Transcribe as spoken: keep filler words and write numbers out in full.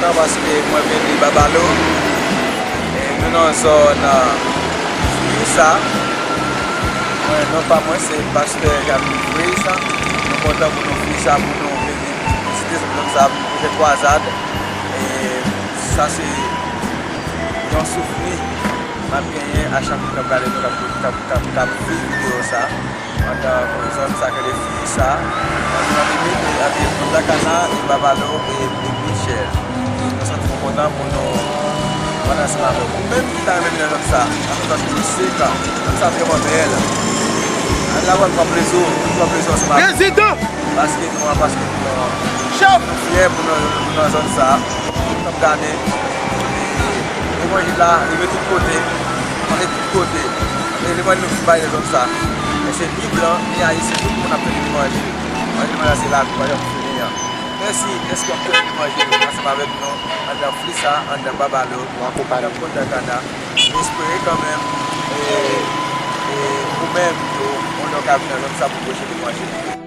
Paske mwen vin de Babalo, e nou nan zòn Fisa. Mwen, non pa mwen se pastè Jacques Fisa. Nou kontan pou nou Fisa, pou nou vin vizite zòn sa, pou fè kwazad. E sa se yon souvni m ap genyen a chak moun k ap gade nou, k ap, k ap, k ap, k ap viv videyo sa. Andan zòn sa k rele Fisa, andan limit ant Punta Cana e Babalo e, e Michel. Nou santi nou kontan pou nou ann ansanm avèk ou. Ou menm ki ta renmen vin nan zòn sa, ann zòn touristik, zòn sa vrèman bèl. Ann la wè pran plezi, pran plezi ansanm avèk nou. Paske nou, paske nou, nou fyè pou nou, nou nan zòn sa. Tout k ap gade, e, levanjil la rive tout kote, pase tout kote. E levanjil nou vin bay nan zòn sa. E se ni blan, ni ayisyen, tout moun ap tande levanjil. Levanjil la se lavi, pa janm fini an. Mèsi dèske w ap tande levanjil ansanm avèk nou, anndan Fisa, anndan Babalo, anndan Punta Cana. M espere kanmenm, e, e, ou menm tou, yon lè w ka vin nan zòn sa pou preche levanjil.